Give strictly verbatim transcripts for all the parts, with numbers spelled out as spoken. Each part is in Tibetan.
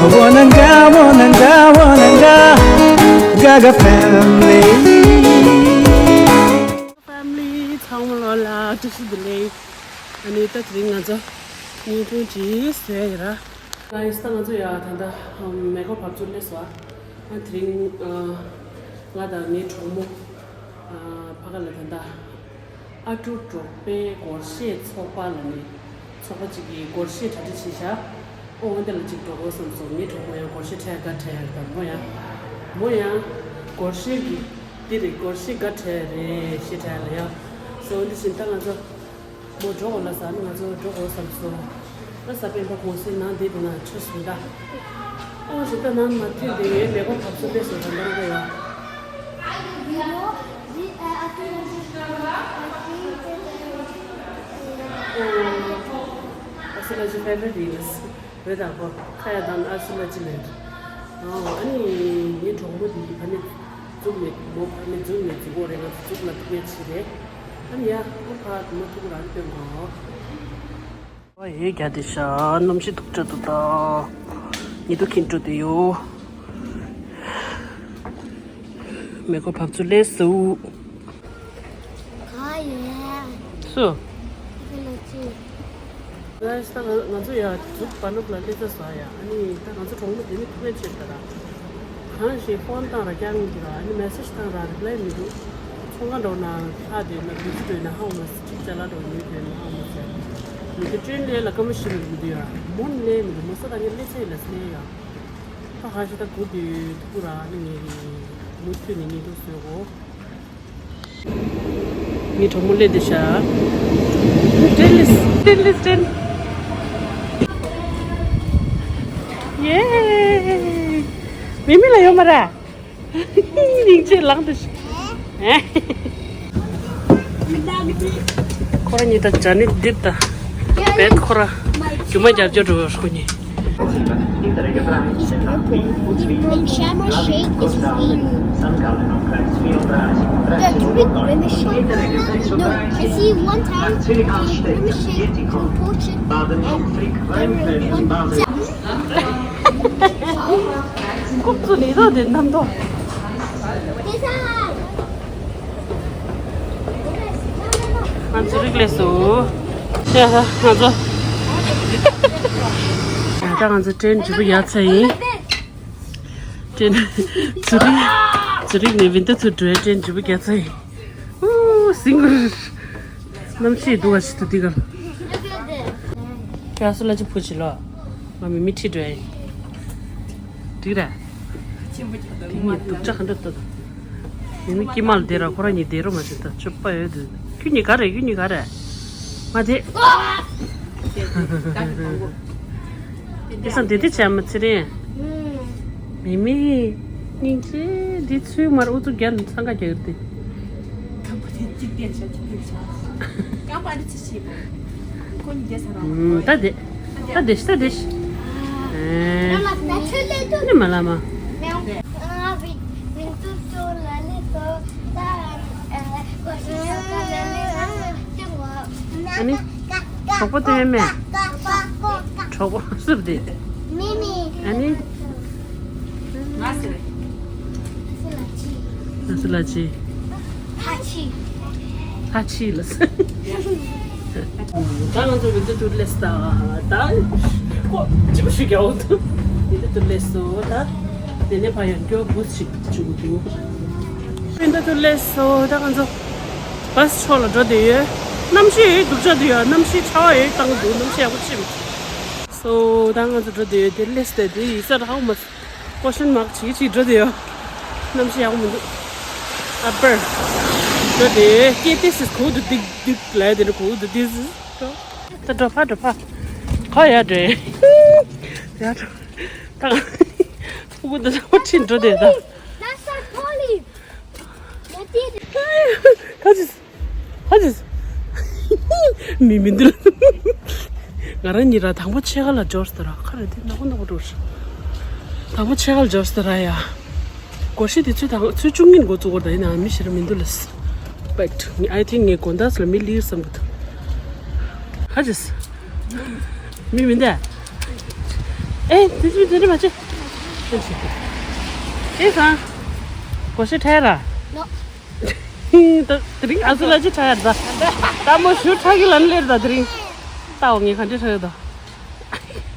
Wananga, wananga, wananga, Gaga family. Family ཚང་མ་ལོ་ལ་བཀྲ་ཤིས་བདེ་ལེགས། ཨ་ནི་ད་དེ་རིང་ང་ཚོ་བརྙན་ཐུང་ཅིག་བཟོས་ཡོད་ར། ང་ཡིས་ད་ང་ཚོ་ཡ་ད་ལྟ་མེ་འཁོར་བབས་ཚུགས་སླེབས་སོང་། ཨ་དེ་རིང་ང་དང་ངའི་གྲོགས་མོ་ཕ་ག་ལ་ད་ལྟ། ཨ་ཀྲུག་འབྲོག་པའི་སྒོར་གཞས་ཚོགས་པ་ལ་ནི་ཚོགས་པ་གཅིག་གིས་སྒོར་གཞས་གྲ་སྒྲིག་བྱས་ཤག་ཨོ་འོན་ཏེ་ལ་གཅིག་འགྲོ་དགོས་བསམ་སོང་། ངའི་གྲོགས་མོ་ཡང་སྒོར་གཞས་འཁྲབ་དགའ་འཁྲབ་ཡག་དང་མོ་ཡང་། མོ་ཡང་སྒོར་གཞས་ཀྱི་འདི་རེད། སྒོར་གཞས་དགའ་འཁྲབ་རེད་ཞེས་འཁྲབ་ལ་ཡ། སོ་འོན་ཏེ་བཞིན་ད་ང་ཚོ་མོ་འགྲོ་དགོས་ལ་ཟ་ནི་ང་ཚོ་འགྲོ་དགོས་བསམ་སོང་། ཨ་ས་སྤེན་པ་གུང་སེང་ནང་འདི་དུ་ན་ཆུ་སུ་འདྲ། ཨོ་ཞིག་ད་ནང་མ་ཐུན་དེ་ཡོད་མེ་འཁོར་བབས་ཚུགས་སླེབས་སོང་ད་ལྟ་ཡ། You know, the, uh, I think I just, I think that, uh, ཨ་སི་ལ་ཅི་ཕེ་ཝ་རི་ཊི་ཡིན། རེད་དང་གོ་ཁ་ཡ་དང་ཨ་སི་ལ་ཅི་ལེད། ཨོ་ཨ་ནི་ངའི་གྲོགས་མོ་དེ་ཕ་མེས་འཛུགས་མེད་མོ་ཕ་མེས་འཛུགས་མེད་འཛུགས་གོ་རེད། ང་ཚོ་འཛུགས་ལ་ཐུག་ཡ་ཆི་རེད། ཨ་ནི་ཡ་ཨོ་ཕ་མོ་ཐུག་རང་སྟོན་གོ། ཨོ་ཡེ་རྒྱ་དེ་ཤ་གནམ་གཤིས་སྡུག་ཅག་འདུག་ད། ཉི་དུ་ཁིན་ཀྲུ་དེ་ཡོ། མེ་འཁོར་བབས་ཚུགས་སླེབས་སོང་། ག་ཡེ། སུ། ཁྱེད་ལ་ཅི། ང་ང་ཚོ་ཡ་འཛུགས་པ་ནུབ་ལ་སླེབས་ཚར་སོང་ཡ། ཨ་ནི་ད་ང་ཚོ་གྲོགས་མོ་དེ་ནི་ཐུག་ཡ་ཆེད་ད་ར། གང་ཞིག་ཕོན་བཏང་ར་རྒྱག་མི་འདུག་ར། ཨ་ནི་མེ་སེ་ཇི་བཏང་ར་རི་པ་ལའི་མི་འདུག་ཚོང་ཁང་འགྲོ་ན་ལྷག་དེ་ན་དུས་ཚོད་འགྲོ་ན་ཧ་གོ་མ་སི་ཅིག་ཅ་ལག་འགྲོ་ནུས་དེ་ན་ཧ་གོ་མ་སི། མི་དེ་ཀྲེན་ལས་ལ་སྐར་མ་བཞི་མི་འདུག་ཡ། མོ་ནི་ལས་མི་འདུག་མོ་ས་ད་ངས་སླེབས་ཚེ་ལ་སླེབས་ཡ། ད་ཧ་ཤི་ད་གུ་དུས་ཐུག་ར་ནི་ངས་མུ་མཐུད་ནས་ཉིན་ཐུག་བཟོས་གོ། ངའི་གྲོགས་མོ་སླེབས་བསྡད་ཤག་ཏྲེན་ལིས་ཏྲེན་ལིས་ཏྲེན། ཡེ། མི་མི་ལ་ཡོད་མ་ར། སྙིང་རྗེ་ལངས་བསྡད་ཤག་ཁོ་རང་གཉིས་ད་ཇ་ནི་འདི་ད་བེད་ཁོ་ར་རྒྱུ་མ་རྒྱབ་རྒྱུ་འགྲོ་ཁོ་གཉིས། When Shamrock Shake is green. The trick Grimace Shake. No, I see one time, Grimace Shake can poach it and then one time. ཁོ་ཚོ་ལས་དོ་དེ་རྣམ་རྟོག་ང་ཚོ་རིག་ལས་སུ། ཡ་ཧ་ང་ཚོ། ད་ང་ཚོ་ཏྲེན་ཇི་པུ་ཡར་ཚར་ཡིན། ཏྲེན་ཛུ་རིག་ཛུ་རིག་ནས་བིན་ཏ་ཚུར་འགྲོའི་ཏྲེན་ཇི་པུ་རྒྱ་ཚ་ཡིན། ཨུ་སིང་གུར། གནམ་གཤིས་སྡུག་ག་ཞིག་ཏུ་འདི་གར། ཁྱོད་སུ་ལ་ཅི་ཕུ་ཅི་ལོ། ང་མི་མི་ཁྲིད་འགྲོ་ཡིན། འགྲིག་ར། དེ་ནི་སྡུག་ཅག་ག་འདྲ་ལྟ་དང་། མི་མི་དཀྱིལ་མ་ལ་བསྡད་ར་ཁོ་རང་གཉིས་བསྡད་རོགས་མ་བྱེད་ད་ཆོད་པ་ཡོད་དུ། ཁྱོད་གཉིས་ག་རེ་ཁྱོད་གཉིས་ག་རེ། ང་དེ། དེ་སང་དེ་དེ་བྱས་མ་ཚེ་རིང་། མི་མི། སྙིང་རྗེ་འདི་ཚུལ་མར་ཨུ་ཚུགས་རྒྱག་ནས་འཚང་ཁ་རྒྱག་གི་རེད། ཁམ་པ་དེ་གཅིག་བལྟས་བྱ་གཅིག་བལྟས་བྱ། ཁམ་པ་འདི་ཚོ་ཤེས་པ། ཁོ་གཉིས་བསྡད་ས་རང་། ད་དེ། ད་དེ་ཤི་ད་དེ་ཤི། ཨེ། ནི་མ་ལ་མ། ཨ་ནི། གྲོགས་པོ་དེ་མེད། གྲོགས་པོ་སུབ་དེ། ཨ་ནི། ང་སི་ལ་ཅི། ཧ་ཆི། ཧ་ཆི་ལ་སི། ད་ང་ཚོ་བི་ཏི་ཏུར་ལེ་སི་ད། ད་ཁོ་ཅི་མ་ཞིག་རྒྱག་འོང་དུ། བི་ཏི་ཏུར་ལེ་སི་སོ་ད། དེ་ནས་ཕ་ཡང་སྐྱོ་བུ་ཞིག་བཅུག་འདུག་བི་ཏི་ཏུར་ལེ་སི་སོ་ད་ང་ཚོ་བྷ་སི་མཆོག་ལ་འགྲོ་བསྡད་ཡོད། གནམ་གཤིས་སྡུག་ཅག་འདུག་ཡ། གནམ་གཤིས་ཆར་པ་ཡོད་བཏང་འདུག་གནམ་གཤིས་ཡག་པོ་ཅིག་མི་འདུག་སོ་ད་ང་ཚོ་འགྲོ་བསྡད་ཡོད། དེ་ལེ་སི་དེ་དེ་ཡིག་ཚད་ཧ་གོ་མ། ཀོ་ཤན་མཱག་བྱེད་ཀྱི་འགྲོ་དེ་ཡོད། གནམ་གཤིས་ཡག་པོ་མི་འདུག་ཨ་པར། འགྲོ་དེ་ཀེ་ཏི་སིས་གོ་དུ་སྡིག་སྡིག་ལ་དེ་འདྲ་གོ་དུ་དེ་སིས། ད་འགྲོ་ཕ་འགྲོ་ཕ། ག་ཡ་འདྲེ། ཡ་འགྲོ། ད། ཕུ་གུ་འདི་ཚོ་ཁྲིད་འགྲོ་དེ་ད། That's our trolley. ག་ཅི། ཧ་ཅི། མི་མི་འདུག་ང་རང་གཉིས་ར་དང་པོ་ཕྱེད་ཀ་ལ་འབྱོར་སྟེ་ར་ཁ་ར་དེ་ནག་པོ་ནག་པོ་འགྲོ་ར། དང་པོ་ཕྱེད་ཀ་ལ་འབྱོར་སྟེ་ར་ཡ། སྒོར་གཞས་དེ་ཚོད་དང་ཚོད་བཅུ་གཉིས་འགོ་བཙུགས་པར་ད་ཡིན་ན་མི་ཤི་ར་མི་འདུག་ལ། But I think ངས་དགོང་དག་ལ་མི་ལིར་བསམ་གི་འདུག་ཧ་ཅི། མི་མི་འདུག་ཨེ། དེ་ཚོ་དེ་འདྲ་མ་བྱེད། ཨེ་སང་། གོ་ཤེས་ཁྲལ་ར། ད་དེ་རིང་ཨ་སུ་ལ་ཅི་ཁྲལ་ཡ་ད། ད་མོ་ཞུ་ཁྲལ་གི་ལན་ལེར་ད་དེ་རིང་། ལྟའོ་ངས་ག་འདྲ་ཁྲལ་ཡོད་ད།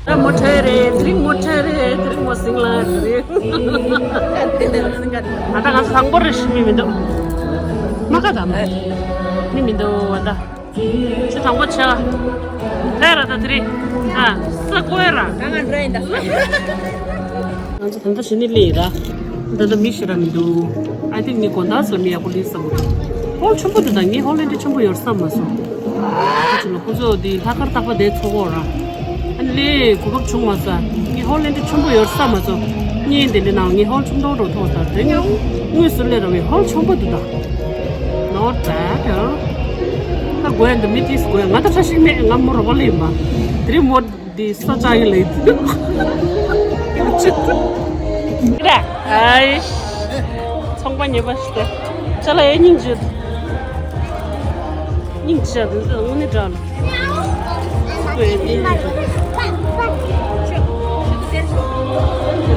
ད་མོ་ཁྲལ་རེད། དེ་རིང་མོ་ཁྲལ་རེད། དེ་རིང་མོ་སིང་ལ་རེད། ད་ང་ཚོ་དང་པོ་རེད། ཤི་མི་མི་འདུག་མ་ཁ་ད་མ་མི་མི་འདུག་བ་ད། ཆུ་དང་པོ་ཆེ་བ། ལྷས་ར་ད་དེ་རིང་། ཨ། ས་ཀོ་ཡ་ར། ང་ང་འདྲ་ཡིན་ད། ང་ཚོ་ད་ལྟ་ཞི་ནི་ལི་ཡིན་ར། ད་ལྟ་མི་ཞིག་ར་མི་འདུག I think ངའི་དགོང་དག་ཚོ་མི་ཡག་པོ་ལི་བསམ་གི་འདུག་ཧོལ་ཆེན་པོ་འདུག་ད་ངའི་ཧོལ་ལེན་དྲི་ཆེན་པོ་ཡོད་བསམ་མ་སོང་། ཁོ་ཚོ་ལ་ཁོ་ཚོ་འདི་ལྷག་དཀར་རྟག་པ་དེ་ཚོ་གོ་ར། ཨ་ནི་ལས་གོ་སྐབས་བྱུང་མ་སོང་། ངའི་ཧོལ་ལེན་དྲི་ཆེན་པོ་ཡོད་བསམ་མ་སོང་། ངའི་འདི་འདྲ་ནང་ངའི་ཧོལ་ཆེན་པོ་འགྲོ་ཐོག་ད་དེ་དངོས་སུ་ལས་ར་བའི་ཧོལ་ཆེན་པོ་འདུག་ད། Not bad, huh? ད་དགོས་ཡ་འདི་མི་ཏིས་དགོས་ཡ། ང་ད་ཁྲ་ཞིག་མེད། ང་མོ་རོགས་ལེན་པ། དེ་རིང་མོ་འདི་ས་ཆ་ཡི་ལེ། ཨའི། ཚོང་པ་ཉེས་པ་ཞིག་ད། ཅ་ལག་ཡ་སྙིང་རྗེ། སྙིང་རྗེ་འདི་ཚོ་དངོས་གནས་དྲག་ལ།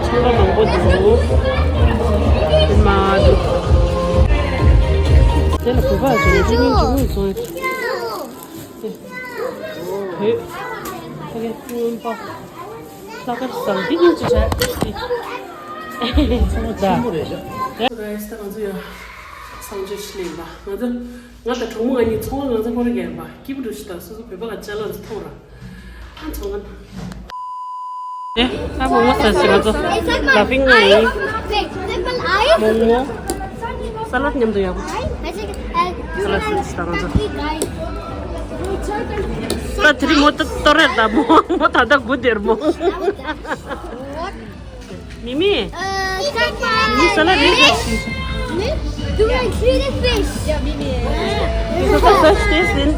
ཚོང་པ་མང་པོ་འདུག་མ་འདུག་དེ་ལ་བུ་ཕ་ཅན་ཅི་མིན་ཅི་མིན་སོང་། བོད། ཕ་གི་སྔོན་པ། ལྷག་དཀར་བཟང་འདི་སྙིང་རྗེ་བྱ། ཚང་མ་ཆེན་པོ་རེད་ཤག Guys, ད་ང་ཚོ་ཡ་སང་ཇོ་ཤི་ལེན་པ། ང་ཚོ་ང་དང་གྲོགས་མོ་ང་གཉིས་ཚོང་ང་ཚོ་ཁོ་རེ་གན་པ་སྐྱིད་པོ་འགྲོ་ཤི་ད། སོ་སོ་བོད་པ་ག་ཅ་ལག་ཚོ་ཐོང་ར། ཨ་ཚོང་ང་། ཨེ། ད་མོག་མོག་ཟ་ཞིག་ང་ཚོ་ལ་ཕིང་ང་ཡིན། མོག་མོག་ས་ལད་མཉམ་དུ་ཡག་པོ། ས་ལད་ཟ་ཞིག་ད་ང་ཚོ། ད་དེ་རིང་མོ་ཏོ་ཏོ་རེད་ད། མོ་མོ་ད་ད་དགུ་དེར་མོ། མི་མི། མི་མི་ས་ལད་རེད་ཟ་ཞིག Do you like shredded fish? Yeah, Mimi. This is the first taste in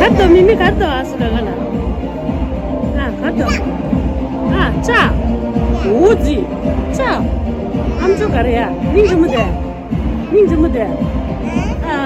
གར་དོ་མི་མི་གར་དོ། ཨ་སུ་ལ་ག་ལ། ཨ་གར་དོ། ཨ་ཅག་འུ་ཙི་ཅག་ཨམ་ཅོག་ག་རེ་ཡ། སྙིང་རྗེ་མོ་དེ། སྙིང་རྗེ་མོ་དེ། ཨ།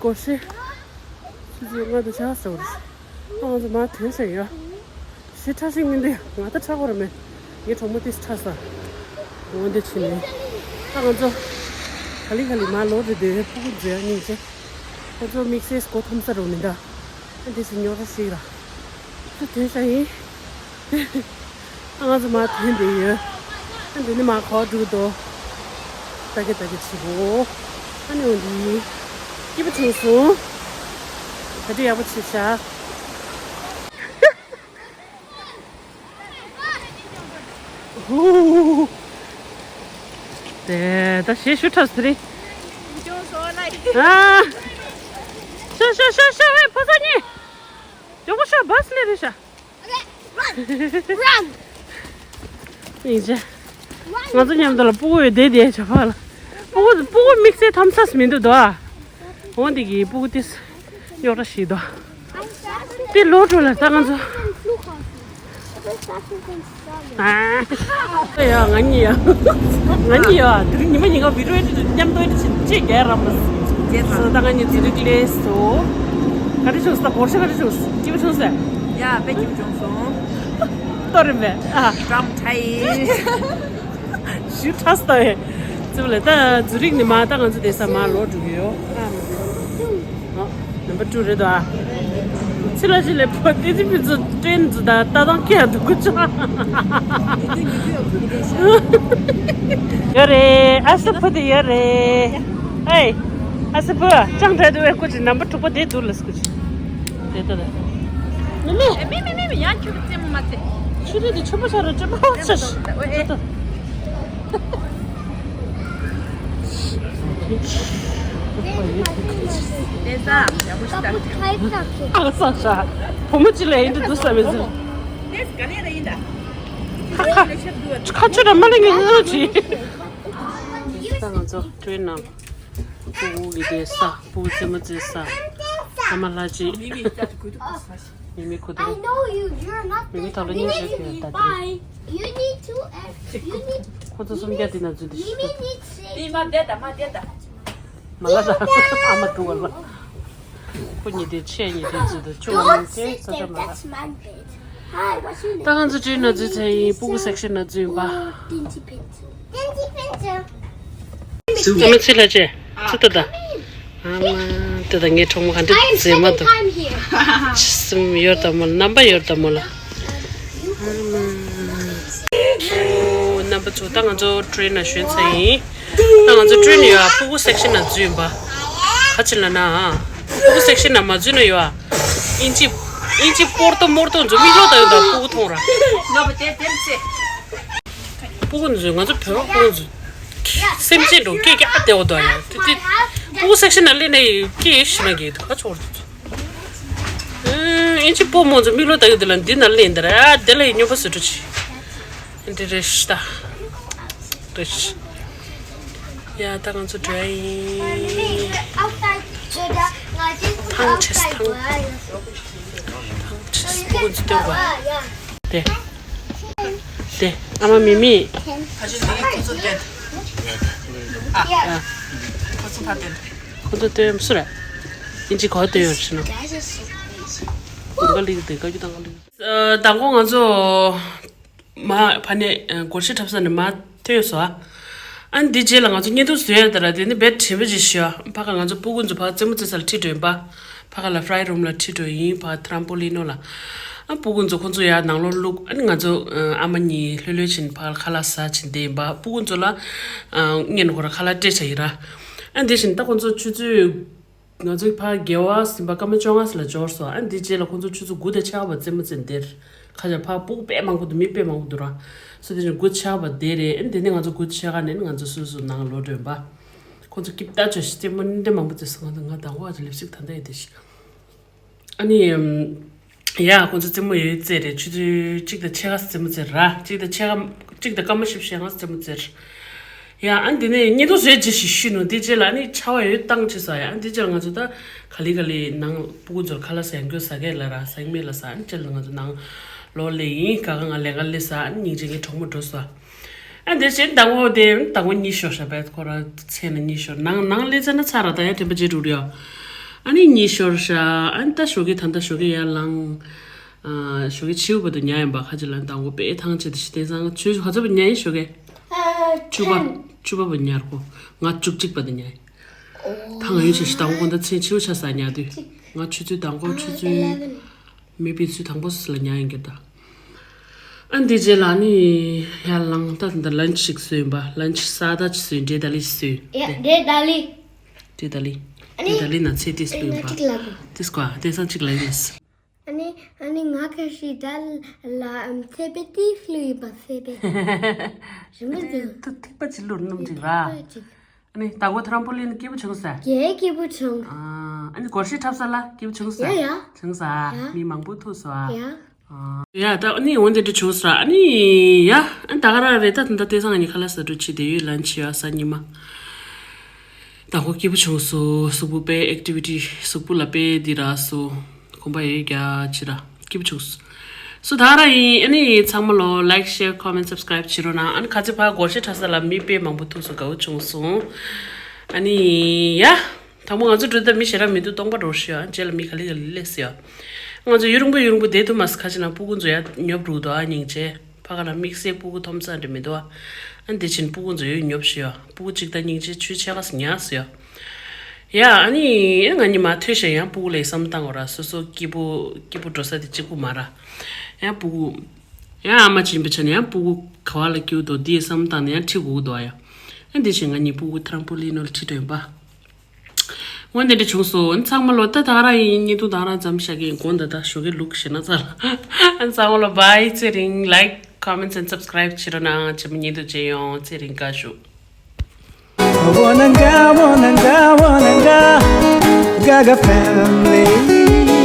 སྒོར་གཞས། ཆུ་ཚོད་ལྔ་དང་ཕྱེད་ཀ་ཟེར་བ་རེད། ཨ་ང་ཚོ་མར་ཐོན་བཞག་ཡོད། གཞས་ཁྲ་ཤིག་མིན་འདི་ང་ད་ཁྲ་གོ་ར་མེད། ངའི་གྲོགས་མོ་ཏིས་ཁྲ་ས། འོ་འདི་ཕྱིན་ནས། ཨ་ང་ཚོ། ག་ལི་ག་ལི་མར་ལོག་རེད་དེ་ཕྲུ་གུ་མཛེས་སྙིང་རྗེ། ཁོ་ཚོ་དམིགས་བསལ་སྒོ་ཐོམ་ས་རུ་མི་འདྲ། ཨ་འདི་ཕྱིན་རྙོག་དྲ་ཞིག་ར། ད་ཐོན་བཞག་ཡིན། ང་ཚོ་མར་ཐོན་བསྡད་ཡོད། ཨ་འདི་ནི་མར་གོག་འགྲོ་གི་འདུག་ད་གི་ད་གི་བྱེད་དགོས། ཨ་ནི་འོ་འདི། སྐྱིད་པོ་བྱུང་སོང་། ག་དུས་ཡག་པོ་བྱས་ཤག་ཧུ། དེ་ད་ཞེས་ཞུ་ཁྲབ་སི་རི། ཨ། ཤ་ཤ་ཤ་ཤ་ཧེ་ཕོ་ས་ཉི། མགྱོགས་པོ་ཤ་བ་སི་ལེ་རི་ཤ། Run! Run! ཡིན་ཅེ། ང་ཚོ་མཉམ་དུ་ལ་སྤུ་གུ་ཡོད་བསྡད་བསྡད་བྱ་ཕག་ལ། སྤུ་གུ་སྤུ་གུ་དམིགས་བསལ་ཐམ་ས་སི་མི་འདུག་དོ། འོ་འདི་གི་སྤུ་གུ་ཏིས་རྙོག་དྲ་ཞིག་འདུག་དེ་ལོ་དྲུག་ལ་ད་ང་ཚོ། ཨ། ཡ་ང་གཉིས་ཡ། ང་གཉིས་ཡ་དེ་རིང་ཉི་མ་ཉིན་གང་བི་ཌིའོ་ཨེ་ཌིཊ་མཉམ་དུ་ཨེ་ཌིཊ་བྱེད་ཅེས་རྒྱལ་རམ་མ། རྒྱལ་རམ། ད་ང་གཉིས་ཛུ་རིག་སླེབས་སོང་། ག་རེ་བྱུང་སོང་། ད་བོར་ཤ་ག་རེ་བྱུང་སོང་། སྐྱིད་པོ་བྱུང་སོང་། ཡ་དཔེ་སྐྱིད་པོ་བྱུང་སོང་། ཏོ་རེ་མེ་ཨ། ཀྲམ་ཁྲའི། ཞུ་ཁྲ་སྟ་བས། ཙི་བ་ལེ་ད་ཛུ་རིག་ནི་མ་ད་ང་ཚོ་དེ་ས་མ་ལོ་འགྲོ་གི་ཡོད། ཨ། ནམ་པར་ཊུ་རེད་དོ། ཨ། ཚི་ལ་ཅི་ལེ་ཕོ་ཏི་ཏི་པི་ཙུ་ཏྲེན་ཙུ་ད་ད་དང་ཀྱ་དུ་ཀུ་ཅོ། ཡོད་རེད། ཨ་སི་ཕུ་དི་ཡོད་རེད། ཨེ། ཨ་སི་ཕུ་ཅང་ད་དུ་ཨེ་ཀུ་ཅི་ནམ་པར་དྲུག་པ་དེ་དུ་ལ་སི་ཀུ་ཅི། དེ་ད་ད། མི་མི། མི་མི་མི་མི་ཡང་ཁྱོད་ཀྱི་རྩེད་མོ་མ་རྩེ། ཆུ་རེད་དེ་ཆུ་མོ་ཆ་རུ་ཅི་མ་ཆ་ཤི། ཨེ། དེ་ད་ཡག་པོ་ཞིག་ད། ཨ་ས་ཤ། བུ་མོ་ཅི་ལ་ཡིན་དུ་འདུག་ས་མི་ཟེར། ཁ་ཁ། ཁ་ཆུ་ར་མ་ལ་ངེ་ངེ་ཅི། ད་ང་ཚོ་ཊེན་ནང་། སྤུ་གུ་གི་དེ་ས། སྤུ་གུ་རྩེད་མོ་རྩེ་ས། ཨ་མ་ལ་ཅི། མི་མི་ཁུ་དུ། མི་མི་ཐབ་ལ་ཉིན་ཞག་གི་ད་དེ། ཁོ་ཚོ་སུམ་བརྒྱ་དེ་ན་འཛུལ་དེ་ཤི། མ་བསྡད་ད་མ་བསྡད་ད། མ་ལ་ད་ཨ་མ་དུ་བ་ལ། ཁོ་གཉིས་དེ་ཆེ་གཉིས་དེ་འཛུལ་དུ་ཆུང་བ་མིན་ཚེ་ས་ཆ་མ་ལ། ད་ང་ཚོ་ཊེན་ན་འཛུལ་ཚར་ཡིན། སྤུ་གུ་སེག་ཤན་ན་འཛུལ་ཡིན་པ། ཨ་མ་ཚེ་ལ་ཅེ། ཚེ་ཏ་ཏ། ཨ་མ། ཏ་ཏ་ངའི་གྲོགས་མོ་ག་འདྲ་མཛེས་མ་འདུག་ཕྱི་སེམས་ཡོད་དམ་མོ་ལ། རྣམ་པ་ཡོད་དམ་མོ་ལ། ཨ་མ། ཨོ་རྣམ་པ་ཚོ་ད་ང་ཚོ་ཊེན་ན་ཞོན་ཚར་ཡིན། ད་ང་ཚོ་ཊེན་ཡོད་ཨ་སྤུ་གུ་སེག་ཤན་ན་འཛུལ་ཡིན་པ། ག་ཅི་ལ་ན་ཨ། སྤུ་གུ་སེག་ཤན་ན་མ་འཛུལ་ན་ཡོད་ཨ། ཨིན་ཅི། ཨིན་ཅི་པོར་ཏོ་མོར་ཏོ་འཛུལ་མིག་ལོག་ད་ཡོད་ད་སྤུ་གུ་མཐོང་ར། ནོ་བ་དེ་དེ་ཚེ། སྤུ་གུ་འཛུལ། ང་ཚོ་བོད་པ་སྤུ་གུ་འཛུལ། སེམས་ཅན་འགྲོ་སྐད་རྒྱག་བདེ་བ་འདུག་ཡ། དེ་དེ་སྤུ་གུ་སེག་ཤན་ན་སླེབས་ནས་སྐད་ཤི་ན་གི་འདུག་ག་ཚོར་འདུག་ཨིན་ཅི་པོ་མོ་ཚོ་མིག་ལོ་ལྟ་གི་འདི་ལ་འདི་ན་སླེབས་འདི་ར་དེ་ལ་ཡི་སྨྱོ་པ་བཟོ་འགྲོ་ཆི། འདི་རེད་ཤི་ད། རེད་ཤི། ཡ་ད་ང་ཚོ་འགྲོ་ཡ་ཡིན། ཐང་ཆེས་ཐང་། ཐང་ཆེས་སྤུ་གུ་འཛུལ་སྟོན་པ། དེ། དེ་ཨ་མ་མི་མི། ཁ་ཆེ་ལི་ཁོ་ཚོ་བསྟན། ཨ། ཁོ་ཚོ་ཕ་བསྟན། ཁོ་ཚོ་བསྟན་སུ་རེད། ཨིན་ཅི་གོ་བསྟན་ཡོད་ཕྱི་ནང་། ཀུན་དགའ་ལི་དེ་བཀའ་བརྒྱུད་དང་ག་ལི། ཨ། མདང་དགོང་ང་ཚོ་མ་ཕ་ནས་སྒོར་གཞས་འཁྲབ་ས་ནས་མ་ཐོན་སོང་ཨ། ཨ་ནི་འདི་རྗེས་ལ་ང་ཚོ་བརྙན་ཐུང་བཟོས་ཡ་དེ་ར་དེ་ནི་རྦད་དྲན་པ་ཅིག་ཞུ་ཨ། ཕ་ག་ང་ཚོ་སྤུ་གུ་ཚོ་ཕ་རྩེད་མོ་རྩེ་ས་ལ་ཁྲིད་འགྲོ་ཡིན་པ། ཕ་ག་ལ་ཕ་རའི་རུམ་ལ་ཁྲིད་འགྲོ་ཡིན་པ། ཊ་རམ་པོ་ལིན་ནོ་ལ། ཨ་སྤུ་གུ་ཚོ་ཁོ་ཚོ་ཡར་ནང་ལོགས་བླུགས། ཨ་ནི་ང་ཚོ་ཨ་མ་གཉིས་ལྷོད་ལྷོད་བྱས་ནས་ཕ་ག་ལ་ཁ་ལག་ཟ་བྱས་བསྡད་ཡིན་པ། སྤུ་གུ་ཚོ་ལ་ཨ་སྔོན་ཁོ་ར་ཁ་ལག་སྤྲད་བྱས་ཡིན་ར། ཨ་ནི་དེ་བཞིན་ད་ཁོ་ཚོ་ཆུ་ཚོད། ང་ཚོའི་ཕ་རྒྱལ་བ་ཟིན་པ་སྐར་མ་བཅོ་ལྔ་ཙམ་ལ་འབྱོར་སོང་། ཨ་འདི་རྗེས་ལ་ཁོང་ཚོ་ཆུ་ཚོད་དགུ་དང་ཕྱེད་ཀ་བར་རྩེད་མོ་རྩེ་འདིར། ཁ་ཆ་ཕ་སྤུ་གུ་དཔེ་མང་པོ་འདུག་མི་དཔེ་མང་པོ་འདུག་ར། སོ་དེ་ནས་དགུ་ཕྱེད་ཀ་བར་བསྡད་རེད། ཨ་འདི་ནས་ང་ཚོ་དགུ་ཕྱེད་ཀ་ནས་ང་ཚོ་སོ་སོ་ནང་ལོག་འགྲོ་ཡིན་པ། ཁོང་ཚོ་སྐྱིད་ད་ཆོས་ཤིག་རྩེད་མོ་འདི་མང་པོ་རྩེ་སོང་། ང་ང་དང་པོ་ཨ་ཅེ་ལིབ་སི་ཊིག་ད་ལྟ་ཡི་དེ་ཤིག་ཨ་ནི། ཡ། ཁོང་ཚོ་རྩེད་མོ་ཡོད་རྩེད་རེད། ཆུ་ཚོད་གཅིག་དང་ཕྱེད་ཀ་རྩེད་མོ་རྩེ་ར། གཅིག་དང་ཕྱེད་ཀ་གཅིག་དང་སྐར་མ་བཞི་བཅུ་ཞེ་ལྔ་རྩེད་མོ་རྩེ་ར། ཡ། ཨ་འདི་ནས་བརྙན་ཐུང་བཟོས་རྗེས་ཞིག་ཞུས་ནོ། འདི་རྗེས་ལ་ཨ་ནི་ཆར་པ་ཡོད་བཏང་ཆེ་ས་ཡ། ཨ་འདི་རྗེས་ལ་ང་ཚོ་ད་ག་ལེ་ག་ལེ་ནང་སྤུ་གུ་ཚོར་ཁ་ལག་ཟ་ཡང་སྐྱོ་ཟ་གས་ལ་ར་ཟ་ཡང་མེད་ལ་ས། ཨ་ནི་རྗེས་ལ་ང་ཚོ་ནང་ལོག་སླེབས་ཡིན། ག་ག་ང་ལས་ཀ་སླེབས་ས། ཨ་ནི་སྙིང་རྗེ་ངའི་གྲོགས་མོ་འགྲོ་ས། ཨ་འདི་བཞིན་དང་པོ་དེ་དང་པོ་གཉིད་ཤོར་ཤག་བས་ཁོ་ར་ཚེ་ན་གཉིད་ཤོར། ནང་ནང་ལས་ཚེ་ན་ཚ་ར་ད་ཡ་དྲན་པ་བརྗེད་འགྲོ་རེད། ཨ་ནི་གཉིད་ཤོར་ཤག་ཨ་ནི་ད་ཞོགས་ཀས་ད་ལྟ་ཞོགས་ཀས་ཡར་ལངས། ཨ་ཞོགས་ཀས་ཕྱི་པོ་དུ་ཉལ་ཡིན་པ། ཁ་ཅིག་ལ་དང་པོ་དཔེ་ཐང་ཆད་དུ་ཞིག་བསྟན་སང་ཆུ་ཧ་ཚ་པོ་ཉལ་ཡིན་ཞོགས་ཀས། བཅུ་པ་བཅུ་པ་པོ་ཉལ་གོ། ང་བཅུ་གཅིག་པ་དུ་ཉལ་ཡིན། ད་ང་ཡོད་ཆེ་ཞིག་དང་པོ་ད་མཚན་ཕྱི་པོ་ཆ་ས་ཉལ་དུས། ང་ཆུ་ཚོད་དང་པོ་ཆུ་ཚོད། མེ་པི་ཚུལ་དང་པོ་སུ་ལ་ཉལ་ཡིན་གྱི་ད། ཨ་འདི་རྗེས་ལ་ནི་ཡར་ལངས། ད་ད་ལན་ཅིག་བཟོས་ཡིན་པ། ལན་ཅིག་ས་ད་ཅིག་བཟོས། འབྲས་ད་ལི་བཟོས། ཡ་འབྲས་ད་ལི། འབྲས་ད་ལི། ཨ་ནི་འབྲས་ད་ལི་ན་ཚེ་ཏིས་ལུས་ཡིན་པ། ང་གཅིག་ལ་གོ། ཏིས་ཀ་ཏེ་སང་གཅིག་ལ་ཡིན། ཨ་ནི་ཨ་ནི་ང་ཁ་ཤི་ད་ལ་ཨམ་ཚེ་པེ་ཏིས་ལུས་ཡིན་པ། ཚེ་པེ་ཏི་རིན་པོ་ཆེ། ཏུ་ཐིག་པ་ཅིག་ལུར་སྣུམ་ཅིག་ར། ཨ་ནི་ད་གོ་ཐ་རམ་པོ་ལིན་སྐྱིད་པོ་བྱུང་ས། ཡེ་སྐྱིད་པོ་བྱུང་། ཨ་ནི་སྒོར་གཞས་འཁྲབ་ས་ལ་སྐྱིད་པོ་བྱུང་ས། ཡ་ཡ། བྱུང་ས། ཡ། མི་མང་པོ་ཐུག་སོ་ཨ། ཡ། ཡ་ད་ཨ་ནི་འོན་ཏེ་འདྲ་བྱུང་ས། ཨ་ནི་ཡ་ཨ་ད་ག་ར་རེད། ད་ད་ལྟ་ཏེ་སང་ཨ་ནི་ཁ་ལག་ཟ་འགྲོ་ཆི་དེ་ཡོད། ལན་ཆི་ཡ་ས་ཉི་མ། ད་གོ་སྐྱིད་པོ་བྱུང་སོ། གཟུགས་པོ་དཔེ་ཨེག་ཊི་བི་ཊི་གཟུགས་པོ་ལ་དཔེ་འདི་རག་སོ། གོམ་པ་ཡོད་རྒྱ་ཆི་ར་སྐྱིད་པོ་བྱུང་སོ། སོ་ད་ར་ཡིན། ཨ་ནི་ཚང་མ་ལོ་ལའིཀ་ཤེར་ཁོ་མེན་སབ་སི་ཀ་རའིབ་བྱེད་རོགས་གནང་། ཨ་ནི་ཁ་ཚི་ཕ་སྒོར་གཞས་འཁྲབ་ས་ལ་མི་དཔེ་མང་པོ་ཐུག་སོ། དགའ་བོ་བྱུང་སོང་། ཨ་ནི་ཡ། དང་པོ་ང་ཚོ་འགྲོ་ད་མི་ཞེ་དྲག་མི་འདུག་སྟོང་པ་འགྲོ་ཤི་ཡ། རྗེས་ལ་མི་ག་ལེ་ག་ལེ་སླེབས་སི་ཡ། ང་ཚོ་ཡུན་རིང་པོ་ཡུན་རིང་པོ་བསྡད་ཐུབ་མ་སི། ཁ་ཅིག་ན་སྤུ་གུ་ཚོ་ཡ་ཉོབ་རུག་དོ་ཨ་སྙིང་རྗེ། ཕ་ག་ན་དམིགས་བསལ་སྤུ་གུ་འཐོམ་ས་འདྲ་མི་འདུག་ཨ། ཨ་འདི་ཕྱིན་སྤུ་གུ་ཚོ་ཡོད་ཉོབ་ཤི་ཡ། སྤུ་གུ་གཅིག་ད་སྙིང་རྗེ་ཆུ་ཆེ་ག་སི་ཉག་སི་ཡ། ཡ་ཨ་ནི་ང་གཉིས་མ་ཐོས་ཤེ་ཡང་སྤུ་གུ་ལ་བསམ་བཏང་བ་ར། སོ་སོ་སྐྱིད་པོ་སྐྱིད་པོ་འགྲོ་ས་དེ་གཅིག་པུ་མ་ར། ཡང་སྤུ་གུ་ཡང་ཨ་མ་ཅིན་པ་ཆ་ནས་ཡང་སྤུ་གུ་ག་བ་ལ་སྐྱིད་པོ་འདུག་དེ་བསམ་བཏང་ནས་ཡང་ཁྲིད་དགོས་ཀྱི་འདུག་ཨ་ཡ། ཨ་འདི་བཞིན་ང་གཉིས་སྤུ་གུ་ཐ་རམ་པོ་ལིན་ནོལ་ཁྲིད་འགྲོ་ཡིན་པ། འོན་ཏེ་འདྲ་བྱུང་སོང་། ཚང་མ་ལོ་ད་ད་ར་ཡིན། བརྙན་ཐུང་ད་ར་མཚམས་བཞག་གི་ཡིན། དགོང་ད་ད་ཞོགས་ཀས་ལུག་ཞེ་ན་ཚར། ཨ་ཚང་མ་ལོ་བའི་ཚེ་རིང་། ལའིཀ་ཁོ་མེན་སན་སབ་སི་ཀ་རའིབ་བྱེད་རོགས་གནང་། ཆེ་མོ་བརྙན་ཐུང་མཇལ་ཡོང་། ཚེ་རིང་བཀའ་ཤོག Wananga, wananga, wananga, Gaga family.